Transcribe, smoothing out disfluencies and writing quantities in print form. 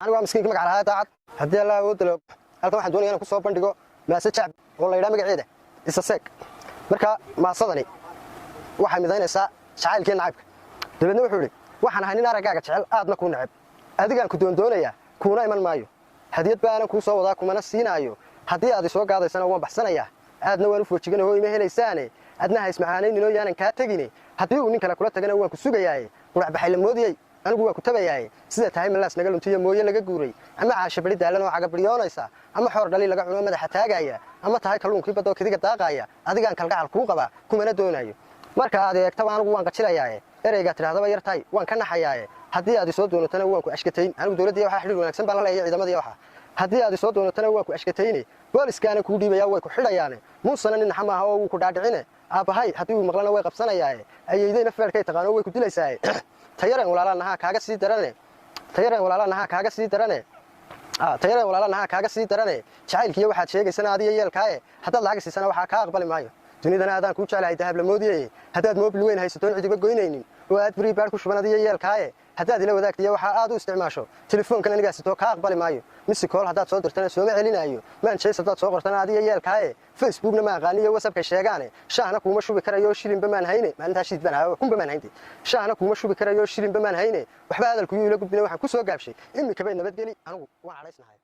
Anigu waa miskiinka magaca lahaa Daacad. Haddii Allah awoodda leh, halkan waxaan doonaya inaan ku soo bandhigo maase jacb oo la yidhaha magaceeda Isa Seeg. Marka maasadani waxay midaynaysaa jacaylkii nacaybka. Dabeedna wuxuu idhi: waxaan ahay nin araggaaga jecel, aadna kuu neceb. Adigaan ku doondoonayaa, kuuna iman maayo. Hadiyad baanan kuu soo wadaa, kumana siinaayo. Haddii aad isoo gaadaysana waan baxsanayaa, aadna waan u foojiganahoo ima helaysaane. Adna ha ismacaanayninoo yaanan kaa tegine. Haddii uu nin kale kula tagana waan ku sugayaaye. Quracbaxay la moodiyey, anigu waan ku tabayaaye. Sida tahay malaas naga luntiyo mooye laga guuray, ama caasha beri daalan oo cagabaryoonaysa, ama xoor dhali laga cuno madaxa taagaya, ama tahay kalluunkii badoo kediga daaqaaya, adigaan kalgacal kuu qabaa, kumana doonaayo. Marka aad eegtaba anigu waan qajilayaaye. Ereygaa tidhahdaba yar tahay waan ka naxayaaye. Haddii aad isoo doonatana waan ku ashkatayn. Anigu dowladdiiya waxaa xidhiir wanaagsan baan la leeyahay ciidamadii waxa. Haddii aad isoo doonatana waan ku ashkatayne, booliskaana kuu dhiibayaa, way ku xidhayaane. Muusena nin naxa maaha oo wuu ku dhaadhicine. Aabbahay haddii uu maqlana way qabsanayaaye. Ayeydayna feerkay taqaano, way ku dilaysaaye. Tayareen walaalaanahaa kaaga sii darane, tayareen walaalaanahaa kaaga sii darane, tayareen walaalaanahaa kaaga sii darane. Jacaylkiiyo waxaad sheegaysana adiyo yeelkaaye. Haddaad lacag siisana waxaa kaa aqbali maayo. Dunidana adaan kuu jeclahay, dahab la moodiyeye. Haddaad moobil weyn haysatoon cidiba goynaynin oo aad beri baar ku shuban, adiyo yeelkaaye. Haddaad ila wadaagtiyo waxaa aad u isticmaasho telefoonkan anigaa sitoo, kaa aqbali maayo. Missed call haddaad soo dirtana sooma celinaayo. Maan jees haddaad soo qortana adiyo yeelkaaye. Facebookna ma aqaaniyo WhatsAppkay sheegaane. Shaahna kuuma shubi karayo, shilinba maan hayne. Maalintaa shidid baan hayo, kunba maan haynte. Shaahna kuuma shubi karayo, shilinba maan hayne. Waxba hadalkuyuu ila gudbina, waxaan ku soo gaabshay: imika bay nabadgeli, anigu waan cadhaysnahay.